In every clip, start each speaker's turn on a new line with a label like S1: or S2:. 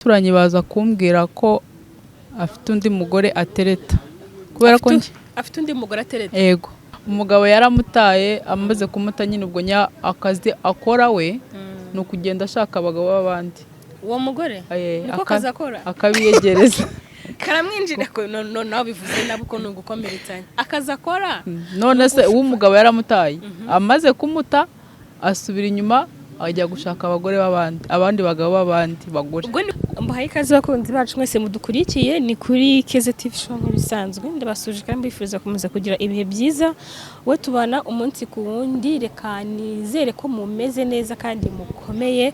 S1: Abaturanyi baza kumbwira ko afite undi mugore atereta kubera ko
S2: Afite undi mugore atereta?
S1: Yego, umugabo yaramutaye. Amaze kumuta nyine, ubwo akazi akora we ni ukugenda ashaka abagabo b'abandi.
S2: Uwo mugore niko kazi akora?
S1: Akabiyegereza.
S2: Karamwinjira ko no nawe bivuze nabo ko ni ugukomeretsanya akazi akora.
S1: None se uw'umugabo yaramutaye, amaze kumuta asubira inyuma ajya gushaka abagore b'abandi, abandi bagabo b'abandi bagore.
S2: Ubwo mbahaye ikaze bakunzi bacu mwese mudukurikiye, ni kuri Keza TV Show nk'ibisanzwe. Ndabasuje kandi mbifuriza gukomeza kugira ibihe byiza we tubana umunsi ku wundi. Reka nizere ko mumeze neza kandi mukomeye.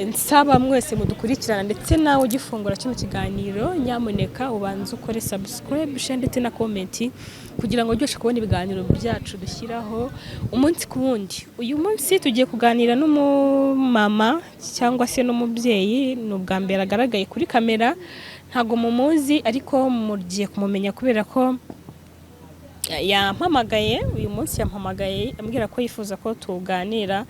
S2: Nsaba mwese mudukurikirana, ndetse nawe ugifungura kino kiganiro, nyamuneka ubanze ukore subscribe, share ndetse na comment kugira ngo ujye kubona ibiganiro byacu dushyiraho umunsi ku wundi. Uyu munsi tugiye kuganira n'umumama cyangwa se n'umubyeyi. Ni ubwa mbere agaragaye kuri kamera, ntabwo mumuzi ariko mugiye kumumenya kubera ko yampamagaye uyu munsi. Yampamagaye ambwira ko yifuza ko tuganira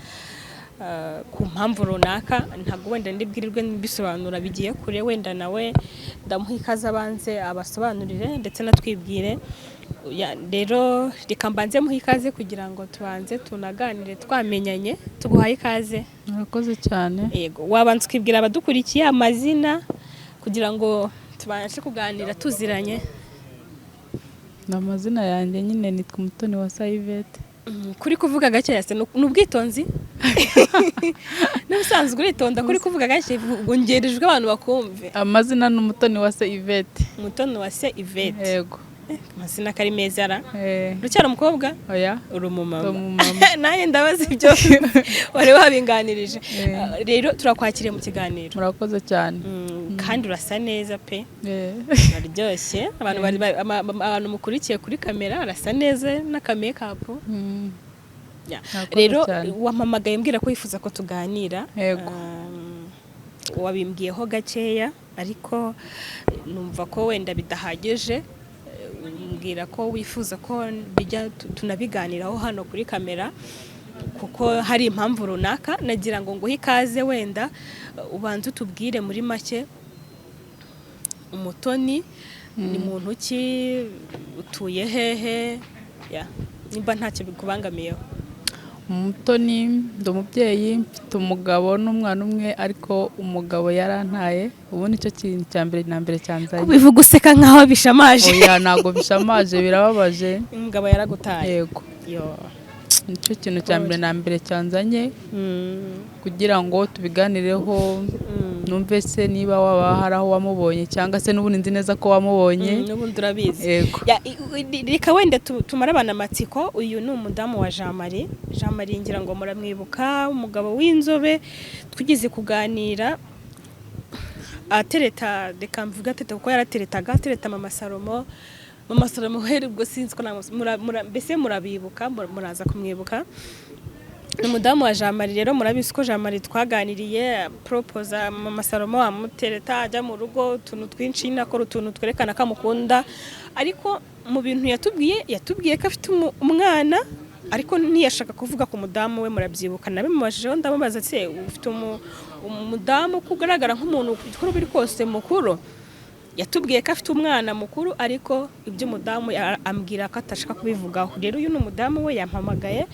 S2: ku mpamvu runaka. Ntabwo wenda ndibwirirwe mbisobanura bigiye kure, wenda nawe ndamuha ikaze abanze abasobanurire ndetse natwibwire. Rero reka mbanze muhe ikaze kugira ngo tubanze tunaganire twamenyanye. Tuguhaye ikaze.
S1: Murakoze cyane.
S2: Yego, wabanza ukibwira abadukurikiye amazina kugira ngo tubashe kuganira tuziranye.
S1: Ni amazina yanjye nyine, nitwa Umutoni wa Sayivete.
S2: Kuri kuvuga gake se ni ubwitonzi? N'ubusanzwe uritonda, kuri kuvuga gake wongerejwe abantu bakumve.
S1: Amazina ni Umutoni wa Sayivete.
S2: Umutoni wa se Yvette?
S1: Yego.
S2: Amazina kari meza ara.
S1: Eh.
S2: Uracyari umukobwa?
S1: Oya.
S2: Uri umumama?
S1: Ndi umumama.
S2: Nanjye ndabaza ibyo wari wabinganirije. Rero turakwakiriye mu kiganiro.
S1: Murakoze cyane.
S2: Kandi urasa neza pe. Uraryoshye. Abantu abantu mukurikiye kuri kamera, arasa neza n'aka makeup.
S1: Murakoze
S2: Rero
S1: cyane.
S2: wampamagaye mbwira ko wifuza ko tuganira.
S1: Yego.
S2: Wabimbwiyeho gakeya ariko numva ko wenda bidahagije. Mbwira ko wifuza ko bijya tunabiganiraho hano kuri kamera kuko hari impamvu runaka. Nagira ngo nguhe ikaze, wenda ubanze utubwire muri make, Umutoni ni muntu ki, utuye hehe? Ya, nimba ntacyo bikubangamiyeho.
S1: Umutoni, ndi umubyeyi, mfite umugabo n'umwana umwe, ariko umugabo yarantaye. Ubu nicyo kintu cya mbere na mbere cyanzanye.
S2: Kubivuga useka nkaho bishamaje.
S1: Oya, ntabwo bishamaje, birababaje.
S2: Umugabo yaragutaye?
S1: Yego.
S2: Yo.
S1: Nicyo kintu cya mbere na mbere cyanzanye kugira ngo tubiganireho, numve se niba waba hari aho wamubonye cyangwa se n'ubundi nzi neza ko wamubonye.
S2: N'ubundi urabizi.
S1: Yego.
S2: Ya, reka wenda tumare abantu amatsiko. Uyu ni umudamu wa Jean Marie. Jean Marie ngira ngo muramwibuka, umugabo w'inzobe twigeze kuganira atereta, reka mvuge atereta kuko yarateretaga, atereta Mama Salomo. Mama Salomo wera ubwo sinzi ko mbese murabibuka, muraza kumwibuka. Ni umudamu wa Jean Marie. Rero murabizi ko Jean Marie twaganiriye proposa Mama Salomo, amutereta ajya mu rugo, utuntu twinshi nyine akora utuntu twerekana ko amukunda. Ariko mu bintu yatubwiye, yatubwiye ko afite umwana ariko ntiyashaka kuvuga ku mudamu we. Murabyibuka nabimubajijeho, ndamubaza ati: "Ufite umudamu ko ugaragara nk'umuntu uko biri kose mukuru?" Yatubwiye ko afite umwana mukuru, ariko iby'umudamu ambwira ko atashaka kubivugaho. Rero uyu ni umudamu we. Yampamagaye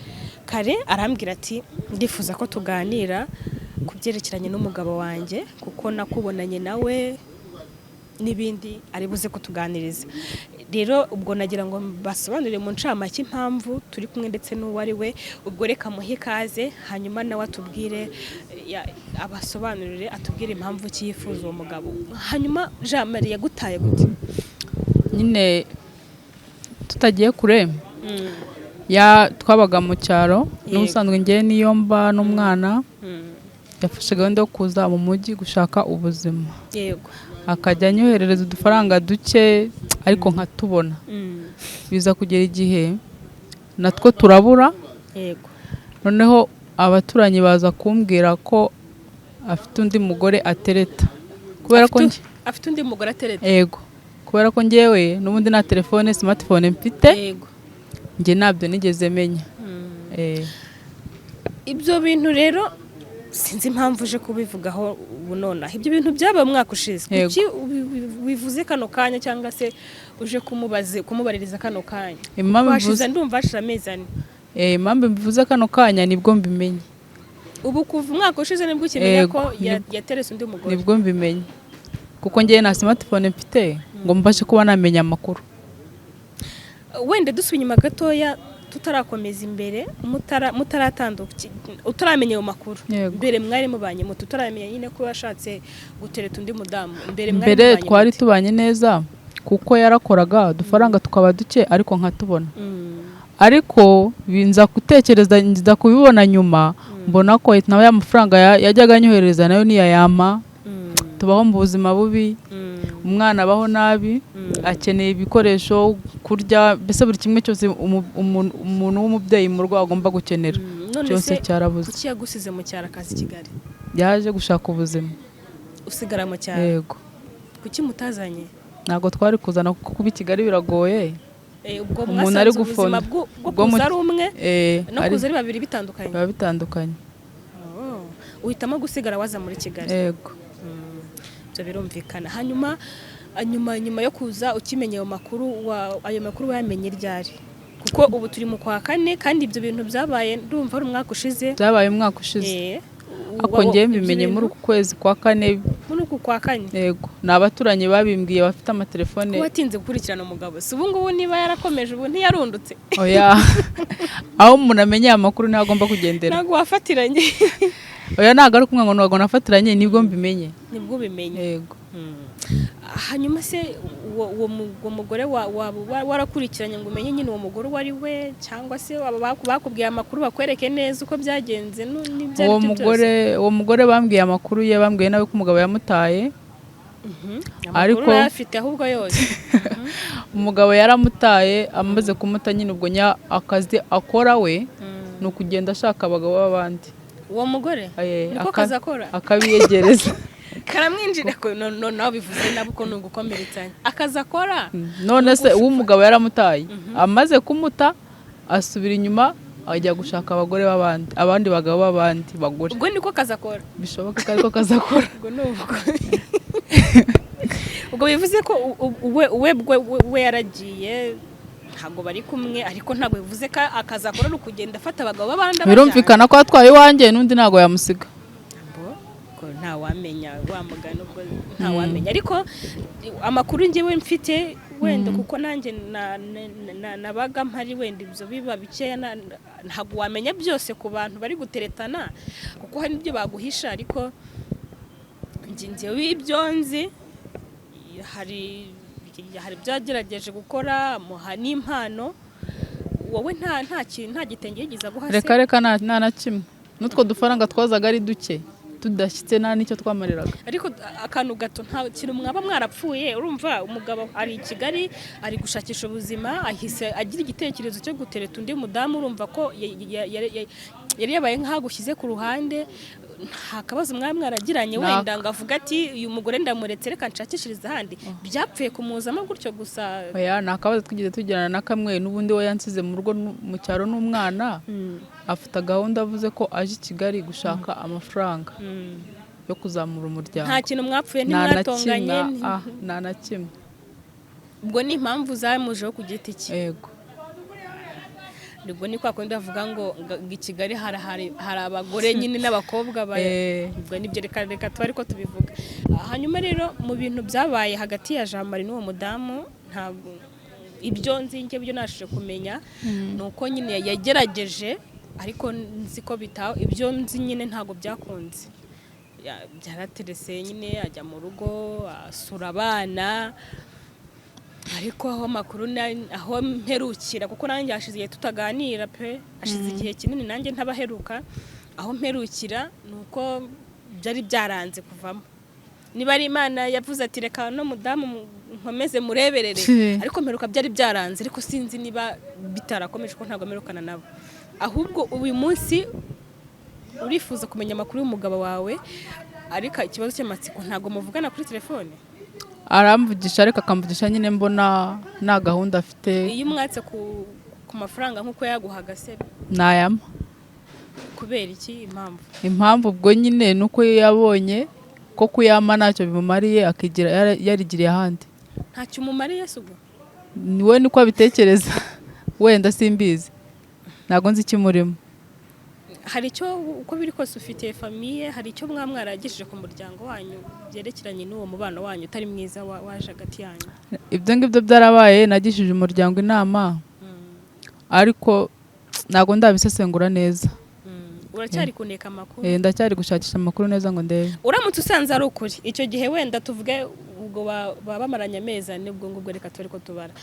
S2: kare arambwira ati: "Ndifuza ko tuganira ku byerekeranye n'umugabo wanjye kuko nakubonanye nawe," n'ibindi ari buze kutuganiriza. Rero ubwo nagira ngo basobanurire mu ncamake impamvu turi kumwe ndetse n'uwo ari we. Ubwo reka muhe ikaze, hanyuma nawe atubwire, abasobanurire, atubwire impamvu ki yifuza uwo mugabo. Hanyuma Jean Marie yagutaye gute?
S1: Nyine tutagiye kure, ya twabaga mu cyaro. N'ubusanzwe ngewe niyo mba n'umwana. Yafashe gahunda yo kuza mu mujyi gushaka ubuzima, akajya anyoherereza udufaranga duke ariko nkatubona. Biza kugera igihe natwo turabura. Noneho abaturanyi baza kumbwira ko afite undi mugore atereta kubera ko
S2: Afite undi mugore atereta?
S1: Yego, kubera ko ngewe n'ubundi nta telefone smartphone mfite. Njye ntabyo nigeze menya.
S2: Ibyo bintu rero Sinzi impamvu uje kubivugaho ubu nonaha. Ibyo bintu byabaye umwaka ushize.
S1: Yego.
S2: Kuki wivuze kano kanya, cyangwa se uje kumubaze, kumubaririza kano kanya?
S1: Impamvu
S2: Hashize
S1: mvuze
S2: ndumva hashira amezi 4.
S1: Impamvu mbivuze kano kanya, nibwo mbimenye.
S2: Ubu kuva umwaka ushize nibwo ukimenya
S1: Yego,
S2: ko yaterese undi mugore?
S1: Nibwo mbimenye, kuko ngewe nta smartphone mfite ngo mbashe kuba namenya amakuru.
S2: Wenda dusubiye inyuma gatoya, tutarakomeza imbere, mutaratanduka, utaramenya ayo makuru,
S1: Yego.
S2: mbere mwari mubanye muto, utaramenya nyine ko yashatse gutereta undi mudamu, mbere mwari
S1: Mbere
S2: mubanye
S1: twari
S2: mute?
S1: tubanye neza, kuko yarakoraga udufaranga tukaba duke, ariko nkatubona. Ariko nza gutekereza, nza kubibona nyuma, mbona ko nawe ya mafaranga yajyaga anyohereza nayo ntiyayampa. Tubaho mu buzima bubi. Umwana abaho nabi, akeneye ibikoresho, kurya, mbese buri kimwe cyose umuntu w'umubyeyi mu rugo agomba gukenera
S2: None
S1: cyose
S2: se
S1: cyarabuze.
S2: kuki yagusize mu cyaro akaza i Kigali?
S1: Yaje gushaka ubuzima.
S2: Usigara mu cyaro?
S1: Yego.
S2: Kuki mutazanye?
S1: Ntabwo twari kuzana, kuko kuba i Kigali biragoye.
S2: Ubwo
S1: Umuntu
S2: mwasanze
S1: ari
S2: ubuzima
S1: gufona.
S2: bwo
S1: Bwo
S2: kuza ari umwe no kuza ari babiri bitandukanye.
S1: Biba bitandukanye.
S2: Oh, uhitamo gusigara waza muri Kigali?
S1: Yego.
S2: Ibyo birumvikana. Hanyuma nyuma yo kuza ukimenya ayo makuru, ayo makuru wayamenye ryari? Kuko ubu turi mu kwa kane, kandi ibyo bintu byabaye ndumva ari umwaka ushize.
S1: Byabaye umwaka ushize. Ariko ngewe
S2: Ibyo
S1: mbimenye muri
S2: bintu
S1: uku kwezi kwa kane.
S2: Muri uku kwa kane?
S1: Yego, ni abaturanyi babimbwiye bafite amatelefone.
S2: Ko watinze gukurikirana umugabo si ubu ngubu, niba yarakomeje ubu ntiyarundutse?
S1: Oya, aho umuntu amenyeye amakuru niho agomba kugendera.
S2: Ntabwo wafatiranye?
S1: Oya, ntabwo ari kumwe ngo ntabwo nafatiranye, nibwo mbimenye.
S2: Nibwo ubimenye?
S1: Yego.
S2: Hanyuma se uwo mugore waba warakurikiranye ngo umenye nyine uwo mugore uwo ari we, cyangwa se waba bakubwiye amakuru bakwereke neza uko byagenze n'ibyo ari
S1: Uwo
S2: byo
S1: mugore, uwo mugore bambwiye amakuru ye, bambwiye nawe ko umugabo yamutaye.
S2: Amakuru urayafite ahubwo yose?
S1: Umugabo yaramutaye. Amaze kumuta nyine, ubwo nya akazi akora we ni ukugenda ashaka abagabo b'abandi.
S2: Uwo mugore? Niko kazi akora?
S1: Akabiyegereza.
S2: Karamwinjira ko no nawe bivuze nabo ko ni ugukomeretsanya akazi akora.
S1: None se uwo umugabo yaramutaye, amaze kumuta asubira inyuma ajya gushaka abagore b'abandi, abandi bagabo b'abandi bagore.
S2: Ubwo niko kazi akora?
S1: Bishoboka ko ariko kazi akora.
S2: Ubwo ni ubwo bivuze ko we yaragiye, ntabwo bari kumwe, ariko ntabwo bivuze ko akazi akora ari ukugenda afata abagabo b'abandi abajyana.
S1: Birumvikana ko atwaye iwanjye n'undi ntabwo yamusiga.
S2: Bo, ko ntawamenya wa mugani, ubwo ntawamenya. Ariko amakuru njyewe mfite wenda, kuko nanjye nabaga mpari, wenda ibyo biba bikeya, ntabwo wamenya byose ku bantu bari guteretana, kuko hari ibyo baguhisha. Ariko njyewe ibyo nzi, hari ibyo yagerageje gukora, muha n'impano. Wowe nta kintu, nta gitenge yigeze aguha se?
S1: Reka reka, nta na kimwe. N'utwo dufaranga twazaga ari duke, tudashyitse, nta n'icyo twamariraga.
S2: Ariko akantu gato, nta kintu mwaba mwarapfuye? Urumva umugabo ari i Kigali, ari gushakisha ubuzima, ahise agira igitekerezo cyo gutereta undi mudamu. Urumva ko yari yabaye nk'aho agushyize ku ruhande. Nta kabazo mwaba mwaragiranye? Wenda ngo avuga ati: "Uyu mugore ndamuretse, reka nshakishirize ahandi." Byapfuye kumuzamo gutyo gusa?
S1: Oya, nta kabazo twigeze tugirana na kamwe. N'ubundi we yansize mu rugo mu cyaro n'umwana, afata gahunda avuze ko aje i Kigali gushaka amafaranga yo kuzamura umuryango.
S2: Nta kintu mwapfuye?
S1: Nta na
S2: Ntimwatonganye?
S1: kimwe, nta na kimwe.
S2: Ubwo ni impamvu zamujeho ku giti cye?
S1: Yego.
S2: Ubwo ni kwa kundi bavuga ngo i Kigali hari abagore nyine n'abakobwa ubwo nibyo, reka tuba ariko tubivuga. Hanyuma rero mu bintu byabaye hagati ya Jean Marie n'uwo mudamu, ntabwo ibyo nzi njye, byo nashije kumenya ni uko nyine yagerageje, ariko nzi ko bita ibyo nzi nyine ntabwo byakunze. Byaraterese nyine, ajya mu rugo asura abana, ariko aho amakuru aho mperukira, kuko nanjye hashize igihe tutaganira pe, hashize igihe kinini nanjye ntabaheruka, aho mperukira ni uko byari byaranze kuvamo. Niba ari Imana yavuze ati: "Reka no mudamu nkomeze mureberere." Ariko mperuka byari byaranze, ariko sinzi niba bitarakomeje, kuko ntabwo mperukana nabo. Ahubwo uyu munsi urifuza kumenya amakuru y'umugabo wawe, ariko ikibazo cy'amatsiko, ntabwo muvugana kuri telefone?
S1: Aramvugisha, ariko akamvugisha nyine mbona nta gahunda afite.
S2: Iyo umwatse ku mafaranga nk'uko yaguhaga se?
S1: Nayama.
S2: Kubera iki? Impamvu?
S1: Impamvu ubwo nyine ni uko yabonye ko kuyama ntacyo bimumariye, akigira yarigiriye ahandi.
S2: Ntacyo umumariye se ubwo?
S1: We niko abitekereza, wenda simbizi, ntabwo nzi ikimurimo.
S2: Hari icyo, uko biri kose ufitiye famille, hari icyo mwaba mwaragejeje ku muryango wanyu byerekeranye n'uwo mubano wanyu utari mwiza waje hagati yanyu?
S1: Ibyo ngibyo byarabaye, nagishije umuryango inama, ariko ntabwo ndabisesengura neza.
S2: Uracyari kuneka amakuru?
S1: Eh, ndacyari gushakisha amakuru neza ngo ndebe.
S2: Uramutse usanze ari ukuri, icyo gihe wenda tuvuge ubwo baba bamaranye amezi 4, ubwo ngubwo reka tube ko tubara,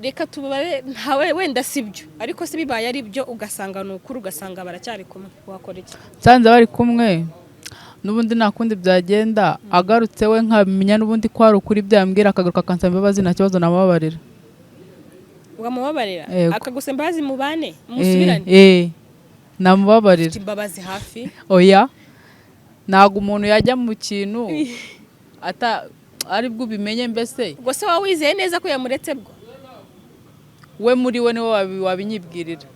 S2: reka tubare ntawe, wenda si byo, ariko se bibaye ari byo, ugasanga ni ukuri, ugasanga baracyari kumwe, wakora iki?
S1: Nsanze bari kumwe n'ubundi, nta kundi byagenda. Agarutse we nkamenya n'ubundi ko ari ukuri byambwira, akagaruka akansaba imbabazi, nta kibazo, namubabarira.
S2: Ukamubabarira?
S1: Yego.
S2: Akagusaba imbabazi, mubane, musubirane?
S1: Eh, namubabarira.
S2: Ufite imbabazi hafi?
S1: Oya, ntabwo umuntu yajya mu kintu ata ari bwo ubimenye mbese.
S2: Ubwo se waba wizeye neza ko yamuretse bwo?
S1: We muri we niwe wabinyibwirira.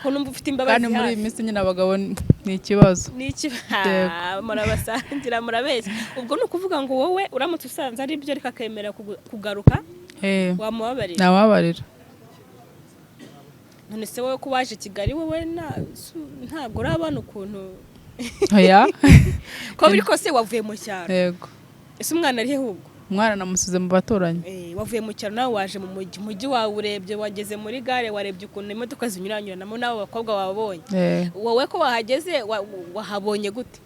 S2: Ko numva ufite imbabazi
S1: Kandi muri iyi
S2: hafi.
S1: minsi nyine abagabo ni ikibazo.
S2: Ni iki?
S1: Yego.
S2: Murabasangira, murabeshya. Ubwo ni ukuvuga ngo wowe uramutse usanze ari byo, ariko akemera kugaruka,
S1: Eh,
S2: wamubabarira?
S1: Namubabarira.
S2: None se wowe ko waje i Kigali, wowe ntabwo urabona ukuntu
S1: Oya.
S2: ko biri kose wavuye mu cyaro?
S1: Yego.
S2: Ese umwana ari he ahubwo?
S1: Umwana namusize mu baturanyi.
S2: Eh, wavuye mu cyaro nawe waje mu mujyi. Umujyi wawe urebye, wageze muri gare, warebye ukuntu imodoka zinyuranyuranamo, n'abo bakobwa wabonye.
S1: Eh,
S2: Wowe ko wahageze, wahabonye gute?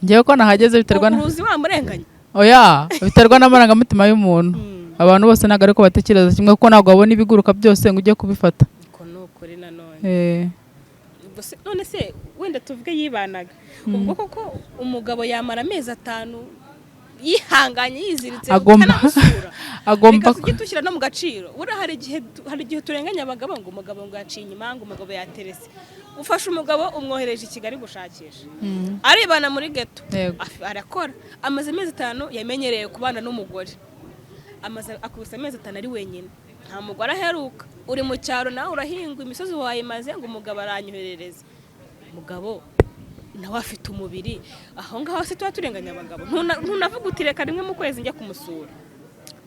S1: Ngewe ko nahageze biterwa na
S2: Uruzi wamurenganya?
S1: Oya, biterwa n'amarangamutima y'umuntu. Abantu bose ntabwo ariko batekereza kimwe, kuko ntabwo wabona ibiguruka byose ngo ujye kubifata.
S2: Uko ni ukuri nanone.
S1: Eh,
S2: Ubwo none se wenda tuvuge yibanaga, ubwo koko umugabo yamara amezi 5 yihanganye, yiziritse, utanamusura?
S1: Agomba
S2: Reka tujye dushyira no mu gaciro. Buriya hari igihe turenganya abagabo ngo umugabo ngo yaciye inyuma, ngo umugabo yaterese. Ufashe umugabo umwohereje i Kigali gushakisha, aribana muri geto. Arakora, amaze amezi 5, yamenyereye kubana n'umugore, amaze akubise amezi 5 ari wenyine, nta mugore aheruka. Uri mu cyaro nawe urahingwa, imisozi wayimaze, ngo umugabo aranyoherereza. Umugabo nawe afite umubiri. Aho ngaho se tuba turenganya abagabo? Ntunavuga uti reka rimwe mu kwezi njya kumusura?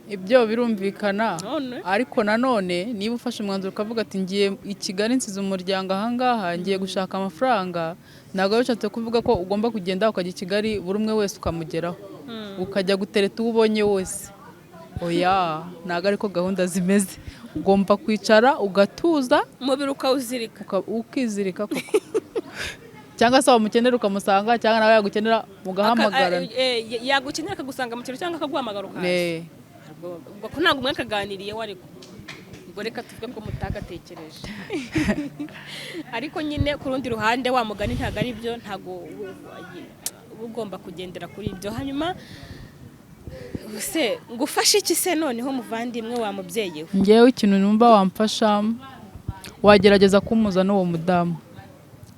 S1: Ibyo birumvikana.
S2: None?
S1: Ariko nanone niba ufashe umwanzuro ukavuga ati ngiye i Kigali, nsize umuryango ahangaha, ngiye gushaka amafaranga, ntabwo biba bishatse kuvuga ko ugomba kugenda ukajya i Kigali, buri umwe wese ukamugeraho, ukajya gutereta uwo ubonye wese. Oya, ntabwo ariko gahunda zimeze. Ugomba kwicara ugatuza.
S2: Umubiri ukawuzirika.
S1: Ukizirika koko, cyangwa se wamukenera ukamusanga, cyangwa nawe yagukenera mugahamagarana.
S2: Yagukenera akagusanga mu cyaro cyangwa akaguhamagara ukaza.
S1: Eh.
S2: Ubwo ko ntabwo mwakaganiriye we, ariko ubwo reka tuvuge ko mutagatekereje. Ariko nyine ku rundi ruhande, wa mugani ntabwo ari byo, ntabwo uba ugomba kugendera kuri ibyo. Hanyuma se ngufashe iki se noneho, muvandimwe wa mubyeyi we?
S1: Ngewe ikintu numva wamfasha, wagerageza kumuza n'uwo mudamu.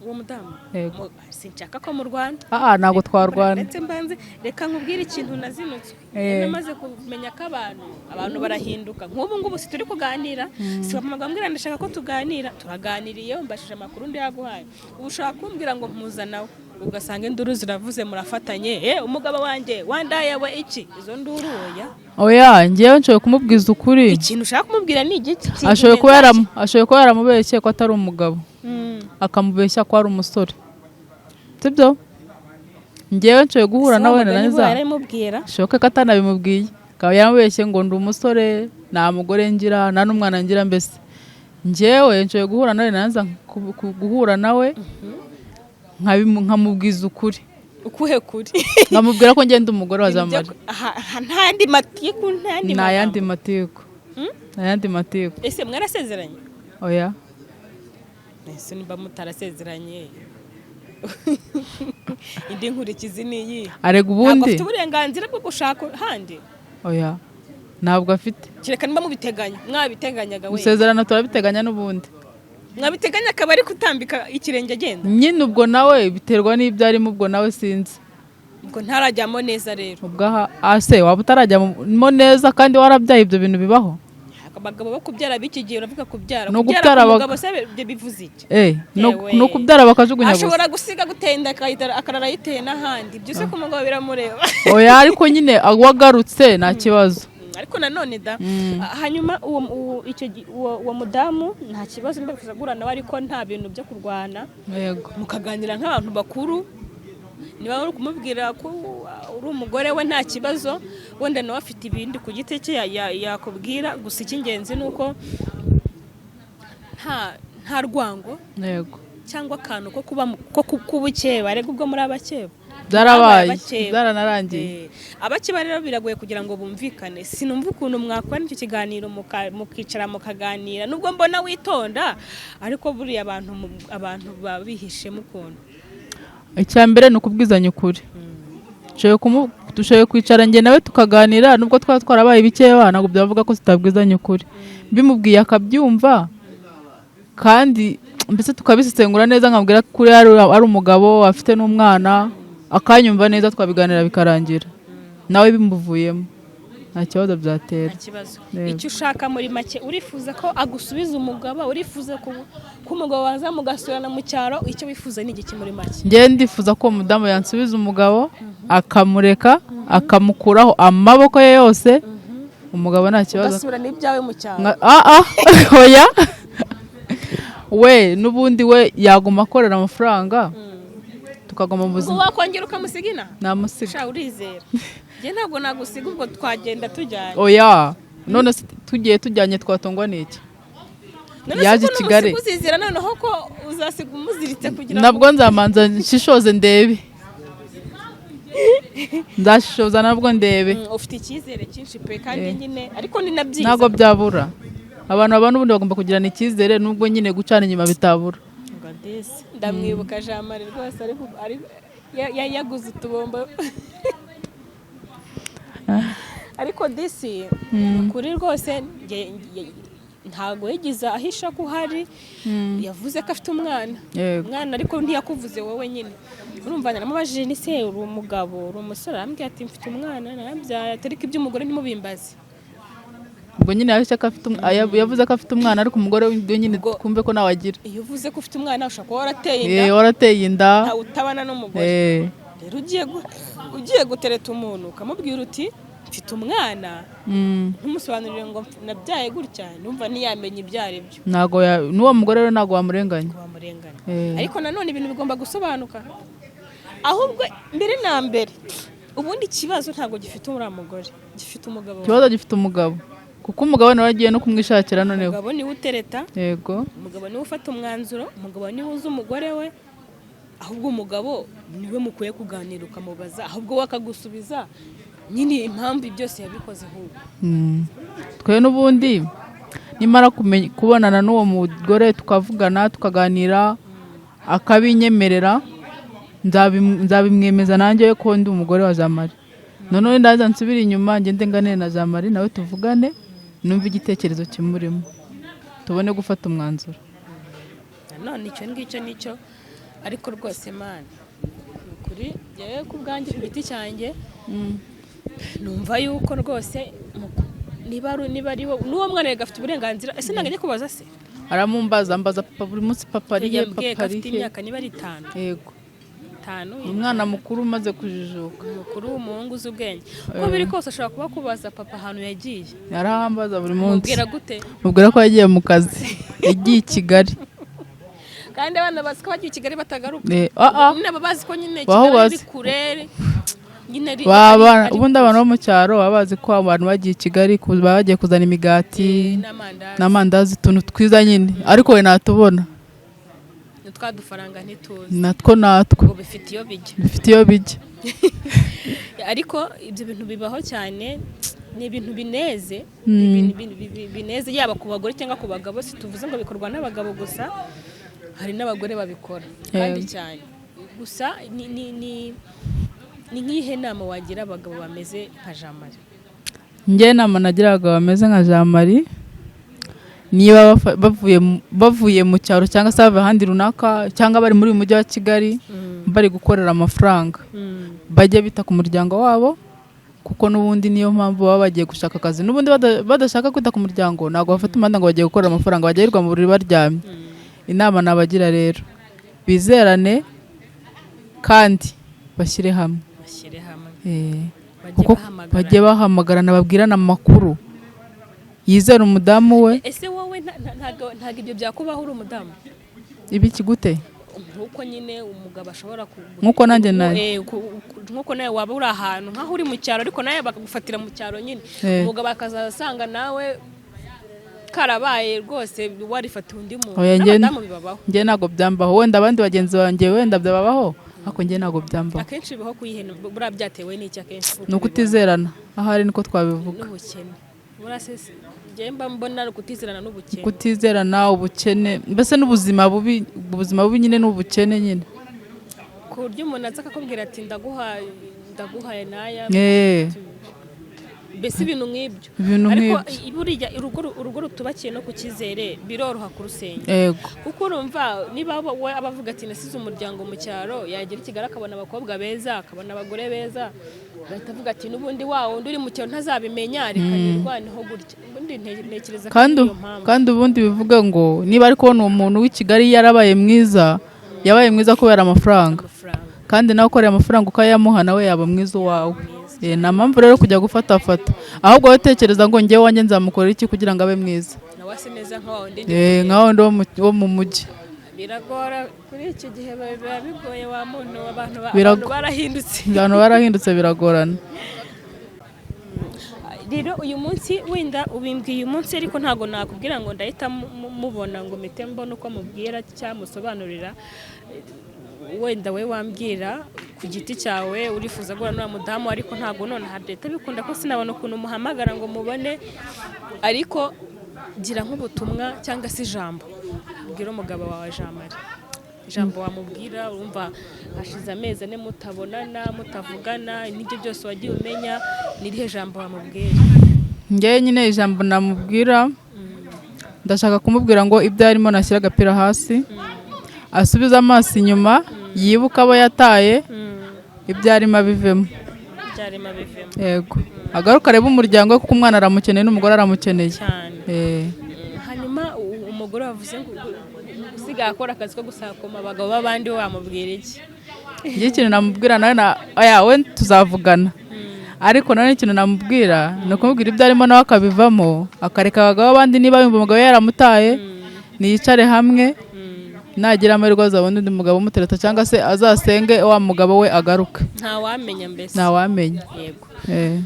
S2: Uwo mudamu?
S1: Yego.
S2: Sinshaka ko murwana.
S1: Ah, ntabwo twarwana.
S2: Ndetse mbanze reka nkubwire ikintu nazinutswe. Namaze kumenya ko abantu barahinduka. Nk'ubu ngubu si turi kuganira, si wamamaga mbwira ndashaka ko tuganira, turaganiriye, umbashije amakuru undi yaguhaye. Ubu ushobora kumbwira ngo mpuza nawe, ugasanga induru ziravuze, murafatanye, umugabo wanjye wandaye we iki, izo nduru, oya.
S1: Oya, ngewe nshoboye kumubwiza ukuri.
S2: Ikintu ushaka kumubwira ni igiki?
S1: Ashoboye kuba yaramubeshye ko atari umugabo, akamubeshya ko ari umusore, sibyo? Ngewe nshoboye guhura nawe narangiza
S2: Yaramubwira?
S1: Bishoboke ko atanabimubwiye, akaba yaramubeshye ngo ndi umusore, nta mugore ngira, nta n'umwana ngira. Mbese ngewe nshoboye guhura nawe narangiza guhura nawe nkamubwiza ukuri.
S2: Ukuhe kuri?
S1: Nkamubwira ko ngenda umugore wa Jean Marie.
S2: Aha, ntandi matiku, ntandi
S1: Nta yandi
S2: magambo.
S1: matiku, nta yandi matiku.
S2: Ese mwarasezeranye?
S1: Oya.
S2: Ese niba mutarasezeranye, indi nkurikizi ni iyi?
S1: Arega
S2: Ntabwo
S1: ubundi
S2: afite uburenganzira bwo gushaka handi?
S1: Oya, ntabwo afite.
S2: Kereka niba mubiteganya, mwabiteganyaga we.
S1: Gusezerana turabiteganya n'ubundi.
S2: Mwabiteganya akaba ari kutambika ikirenge agenda?
S1: Nyine ubwo nawe biterwa n'ibyo arimo, ubwo nawe sinzi.
S2: Ubwo ntarajyamo neza rero.
S1: Ubwo aha ase waba utarajyamo neza kandi warabyaye, ibyo bintu bibaho.
S2: Abagabo bo kubyara b'iki gihe, uravuga kubyara,
S1: Ni
S2: kubyara
S1: ugubyara
S2: ku mugabo se ibyo bivuze iki? Yewe.
S1: Ni ukubyara bakajugunya gusa.
S2: Ashobora gusiga gutenda akarara ayiteye n'ahandi, ibyo se ku mugabo biramureba?
S1: Oya, ariko nyine wagarutse nta kibazo.
S2: Ariko nanone da. Hanyuma uwo mudamu nta kibazo, niba bifuza guhura nawe, ariko nta bintu byo kurwana.
S1: Yego.
S2: Mukaganira nk'abantu bakuru. Niba uri kumubwira ko uri umugore we, nta kibazo, wenda nawe afite ibindi ku giti cye yakubwira. Gusa icy'ingenzi ni uko nta rwango cyangwa akantu ko kuba ko kubukeba. Ariko ubwo muri abakeba?
S1: Byarabaye.
S2: Abakeba.
S1: Byaranarangiye.
S2: Abakeba rero biragoye kugira ngo bumvikane. Sinumva ukuntu mwakora icyo kiganiro, mukicara mukaganira, nubwo mbona witonda, ariko buriya abantu baba bihishemo ukuntu.
S1: Icya mbere ni ukubwizanya ukuri. Dushoboye kwicara njye nawe tukaganira, nubwo twaba twarabaye ibikeba, ntabwo byavuga ko tutabwizanya ukuri. Mbimubwiye akabyumva, kandi mbese tukabisesengura neza, nkabwira ko kuri ari umugabo afite n'umwana, akanyumva neza, twabiganira bikarangira nawe bimuvuyemo, nta kibazo byatera.
S2: Nta kibazo.
S1: Yego.
S2: Icyo ushaka muri make, urifuza ko agusubiza umugabo, urifuza ko umugabo waza mugasurana mu cyaro? Icyo wifuza ni igiki muri make?
S1: Njyewe ndifuza ko uwo mudamu yansubiza umugabo, akamureka, akamukuraho amaboko ye yose. Umugabo nta kibazo.
S2: Ugasubirana ibyawe mu cyaro?
S1: Ah ah, oya, we n'ubundi we yaguma akorera amafaranga, tukaguma mu
S2: Ubwo
S1: buzima.
S2: wakongera ukamusiga inaha?
S1: Namusiga.
S2: Sha, urizera? Njye ntabwo nagusiga, ubwo twagenda tujyanye.
S1: Oya, none se tugiye tujyanye twatungwa n'iki?
S2: None se
S1: Yaje
S2: ubwo
S1: i Kigali.
S2: numusiga uzizera noneho ko uzasiga umuziritse kugira ngo
S1: Nabwo nzamanza nshishoze ndebe, nzashishoza nabwo ndebe.
S2: Ufite icyizere cyinshi pe, kandi nyine ariko ni na byiza.
S1: Ntabwo byabura, abantu babana ubundi bagomba kugirana icyizere, nubwo nyine gucana inyuma bitabura.
S2: Ngo desi ndamwibuka Jean Marie rwose, ariko ari yaguze utubombo, ariko disi kuri rwose ntabwo yagize ahisha ko uhari, yavuze ko afite umwana. Umwana ariko ntiyakuvuze wowe nyine. Urumva naramubajije ni se uri umugabo, uri umusore? Arambwira ati mfite umwana, narabyaye, ati ariko iby'umugore ntimubimbaze.
S1: Ubwo nyine yavuze ko afite yavuze ko afite umwana, ariko umugore we nyine twumve ko nawe agira.
S2: Iyo uvuze ko ufite umwana, ushobora kuba warateye inda,
S1: warateye inda.
S2: Ntawe utabana n'umugore. Rero ugiye gutereta umuntu ukamubwira uti mfite umwana, ntumusobanurire ngo nabyaye gutya, numva ntiyamenya ibyo ari byo.
S1: Ntago n'uwo mugore rero ntabwo wamurenganya.
S2: Ngo bamurengane. Ariko nanone ibintu bigomba gusobanuka. Ahubwo mbere na mbere, ubundi ikibazo ntabwo gifite uriya mugore, gifite umugabo wawe.
S1: Ikibazo gifite umugabo, kuko umugabo nawe agiye no kumwishakira noneho.
S2: Umugabo niwe utereta.
S1: Yego.
S2: Umugabo niwe ufata umwanzuro, umugabo niwe uzi umugore we. Ahubwo umugabo niwe mukwiye kuganira, ukamubaza, ahubwo we akagusubiza nyine impamvu byose yabikoze ahubwo.
S1: Twe n'ubundi nimara kubonana n'uwo mugore, tukavugana, tukaganira, akabinyemerera, nzabimwemeza nanjye ko ndi umugore wa Jean Marie. Noneho ndaza nsubire inyuma, ngende nganire na Jean Marie, nawe tuvugane, numve igitekerezo kimurimo, tubone gufata umwanzuro.
S2: Nanone icyo ngicyo nicyo, ariko rwose mani, ni ukuri njyewe ku bwanjye, ku giti cyanjye, numva yuko rwose niba ari wowe n'uwo mwana rega afite uburenganzira. Ese ntabwo ajya kubaza se?
S1: Aramumbaza, ambaza papa buri munsi, papa ari he?
S2: Yambwiye ko
S1: Papa ari
S2: afite
S1: he?
S2: imyaka niba ari 5.
S1: Yego.
S2: 5.
S1: Umwana mukuru umaze kujijuka.
S2: Umukuru w'umuhungu uzi ubwenge, uko biri kose ashobora kuba akubaza papa ahantu yagiye.
S1: Arahambaza buri munsi.
S2: Mubwira gute?
S1: Mubwira ko yagiye mu kazi, yagiye i Kigali.
S2: Kandi abana bazi ko bagiye i Kigali batagaruka.
S1: Ah, ah.
S2: Nyine baba bazi ko nyine
S1: Baho
S2: Kigali ari
S1: bazi.
S2: kure nyine ari
S1: Baba ubundi abantu bo mu cyaro baba bazi ko abantu bagiye i Kigali baba bagiye kuzana imigati
S2: n'amandazi.
S1: N'amandazi, utuntu twiza nyine, ariko we natubona.
S2: Ni twa dufaranga ntituzi.
S1: Natwo natwo.
S2: Ngo bifite iyo bijya.
S1: Bifite iyo bijya.
S2: Ariko ibyo bintu bibaho cyane, ni ibintu bineze, ni ibintu bineze yaba ku bagore cyangwa ku bagabo. Si tuvuze ngo bikorwa n'abagabo gusa, hari n'abagore babikora kandi cyane. Gusa ni nk'iyihe nama wagira abagabo bameze nka Jean Marie?
S1: Njye inama nagira abagabo bameze nka Jean Marie, niba bavuye mu cyaro cyangwa se bavuye ahandi runaka, cyangwa bari muri uyu mujyi wa Kigali bari gukorera amafaranga, bajye bita ku muryango wabo. Kuko n'ubundi niyo mpamvu baba bagiye gushaka akazi, n'ubundi badashaka kwita ku muryango. Ntabwo bafata umuhanda ngo bagiye gukora amafaranga, bagirirwa mu buriri baryamye. Inama nabagira rero, bizerane kandi bashyire hamwe.
S2: Bashyire hamwe.
S1: Eh,
S2: bajye
S1: kuko
S2: bahamagarana.
S1: Bajye bahamagarana, babwirane amakuru, yizere umudamu we.
S2: Ese wowe ntago ibyo byakubaho uri umudamu?
S1: Ibiki gute?
S2: Nk'uko nyine umugabo ashobora
S1: Nk'uko nanjye
S2: nk'uko nawe waba uri ahantu nk'aho uri mu cyaro, ariko nawe bakagufatira mu cyaro nyine, umugabo akazaza asanga nawe karabaye rwose, warifatiye undi muntu.
S1: Oya,
S2: N'abadamu bibabaho.
S1: Njye ntabwo byambaho. Wenda abandi bagenzi banjye wenda byababaho, ariko njye ntabwo byambaho.
S2: Akenshi bibaho kuyihena. Buriya byatewe n'iki akenshi?
S1: Ni ukutizerana ahari, niko twabivuga.
S2: N'ubukene. Buriya se njye mba mbona ari ukutizerana n'ubukene.
S1: Kutizerana, ubukene, mbese n'ubuzima bubi. Ubuzima bubi nyine ni ubukene nyine.
S2: Ku buryo umuntu aza akakubwira ati ndaguhaye, ndaguhaye n'aya, mbese ibintu nk'ibyo.
S1: Ibintu
S2: Ariko
S1: nk'ibyo.
S2: Buriya urugo rutubakiye no ku cyizere biroroha kurusenya. Kuko urumva niba we aba avuga ati nasize umuryango mu cyaro, yagera i Kigali akabona abakobwa beza, akabona abagore beza, agahita avuga ati n'ubundi wa wundi uri mu cyaro ntazabimenya, reka nirwaneho gutya. Ubundi ntekereza ko
S1: Kandi
S2: ari iyo mpamvu.
S1: Kandi ubundi bivuga ngo niba ari kubona uwo muntu w'i Kigali yarabaye mwiza, yabaye mwiza kubera amafaranga.
S2: Amafaranga.
S1: Kandi nawe ukoreye amafaranga ukayamuha, nawe yaba mwiza uwawe. Nta mpamvu rero kujya gufatafata, ahubwo wowe tekereza ngo njyewe wanjye nzamukorera iki kugira ngo abe mwiza.
S2: Nawe ase neza nka wa wundi ndi
S1: Nka wundi wo mu mujyi.
S2: Biragora kuri iki gihe, biba bigoye wa muntu, abantu abantu barahindutse.
S1: Abantu barahindutse, biragorana.
S2: Rero uyu munsi wenda ubimbwiye uyu munsi, ariko ntabwo nakubwira ngo ndahita mubona ngo mpite mbona uko mubwira cyangwa musobanurira. Wenda we wambwira ku giti cyawe, urifuza guhura n'uriya mudamu, ariko ntabwo nonaha leta bikunda ko sinabona ukuntu muhamagara ngo mubone, ariko gira nk'ubutumwa cyangwa se ijambo ubwira umugabo wawe Jean Marie, ijambo wamubwira. Urumva hashize amezi 4 mutabonana, mutavugana, n'ibyo byose wagiye umenya, ni irihe jambo wamubwira?
S1: Njyewe nyine ijambo namubwira, ndashaka kumubwira ngo ibyo arimo nashyira agapira hasi, asubize amaso inyuma, yibuke abo yataye, ibyo arimo abivemo.
S2: Byarimo bivemo.
S1: Yego, agaruka arebe umuryango we, kuko umwana aramukeneye n'umugore aramukeneye.
S2: Cyane. Hanyuma umugore wavuze ngo usigaye akora akazi ko gusakuma abagabo b'abandi, we wamubwira iki?
S1: Njye ikintu namubwira nawe na oya, we tuzavugana, ariko nawe ikintu namubwira ni ukumubwira ibyo arimo nawe akabivamo, akareka abagabo b'abandi. Niba yumva umugabo yaramutaye, niyicare hamwe, nagira amahirwe azabona undi mugabo umutereta, cyangwa se azasenge wa mugabo we agaruke.
S2: Ntawamenya mbese.
S1: Ntawamenya.
S2: Yego.
S1: Eh.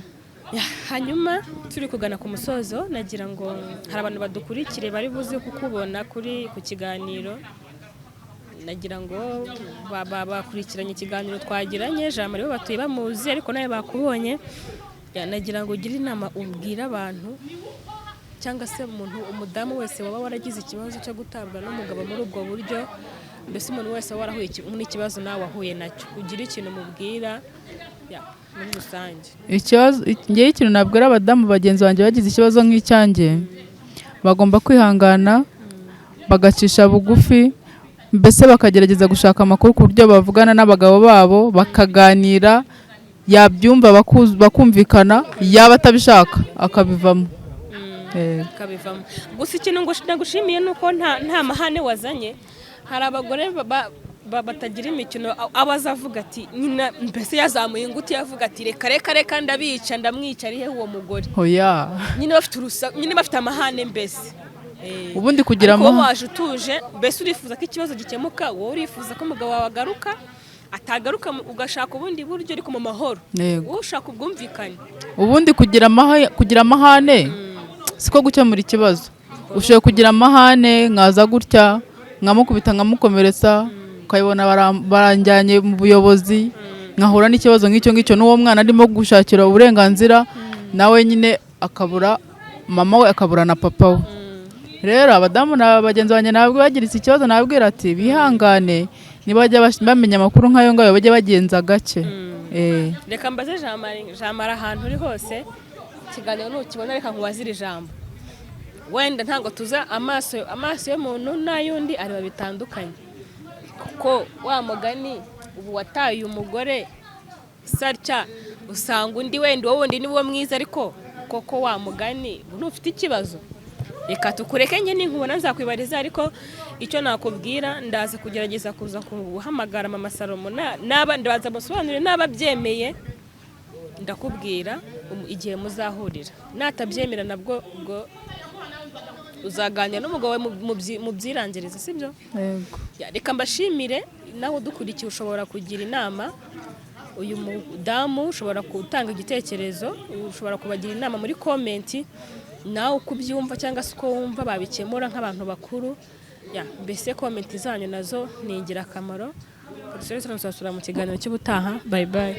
S2: Ya, hanyuma turi kugana ku musozo, nagira ngo hari abantu badukurikire bari buze kukubona kuri ku kiganiro, nagira ngo bakurikiranye ikiganiro twagiranye. Jean Marie bo batuye bamuzi, ariko nawe bakubonye. Ya, nagira ngo ugire inama ubwire abantu cyangwa se umuntu, umudamu wese waba waragize ikibazo cyo gutabwa n'umugabo muri ubwo buryo, mbese umuntu wese waba warahuye n'ikibazo nawe wahuye nacyo, ugire ikintu umubwira, ya, muri rusange.
S1: Ikibazo, ngewe ikintu nabwira abadamu bagenzi banjye bagize ikibazo nk'icyanjye, bagomba kwihangana, bagacisha bugufi, mbese bakagerageza gushaka amakuru ku buryo bavugana n'abagabo babo, bakaganira, yabyumva bakumvikana, yaba atabishaka akabivamo.
S2: Akabivamo. Gusa ikintu nagushimiye ni uko nta mahane wazanye. Hari abagore batagira imikino, aba aza avuga ati nyina, mbese yazamuye inguti, yavuga ati reka reka reka, ndabica, ndamwica, arihe uwo mugore?
S1: Oya.
S2: Nyine bafite urusa, nyine bafite amahane mbese.
S1: Ubundi kugira
S2: Ariko wowe waje utuje, mbese urifuza ko ikibazo gikemuka, wowe urifuza ko umugabo wawe agaruka, atagaruka ugashaka ubundi buryo, ariko mu mahoro.
S1: Yego.
S2: Wowe ushaka ubwumvikane.
S1: Ubundi kugira amahane siko gukemura ikibazo. Ushoboye kugira amahane, nkaza gutya nkamukubita, nkamukomeretsa, ukabibona baranjyanye mu buyobozi, nkahura n'ikibazo nk'icyo ngicyo, n'uwo mwana arimo gushakira uburenganzira nawe nyine akabura mama we, akabura na papa we. Rero abadamu na bagenzi banjye nabwo bagize iki kibazo, nababwira ati bihangane, nibajya bamenya amakuru nk'ayo ngayo bajye bagenza gake.
S2: Reka mbaze Jean Marie. Jean Marie, ahantu uri hose ikiganiro nukibona, reka nkubazire ijambo. Wenda ntabwo tuza amaso y'umuntu n'ay'undi areba bitandukanye, kuko wa mugani ubu wataye umugore sarya. Usanga undi wenda uwo wundi ni wo mwiza, ariko koko wa mugani ntufite ikibazo. Reka tukureke, njye ninkubona nzakwibariza. Ariko icyo nakubwira, ndaza kugerageza kuza guhamagara mama Salomo, naba ndabaza musobanurire, naba abyemeye ndakubwira igihe muzahurira. Natabyemera nabwo ubwo uzaganira n'umugabo wawe mubyirangirize, sibyo?
S1: Yego.
S2: Ya, reka mbashimire. Nawe udukurikiye, ushobora kugira inama uyu mudamu, ushobora gutanga igitekerezo, ushobora kubagira inama muri comment, nawe uko ubyumva cyangwa se uko wumva babikemura nk'abantu bakuru. Ya, mbese comment zanyu nazo ni ingirakamaro. Tuzasura mu kiganiro cy'ubutaha. Bye bye.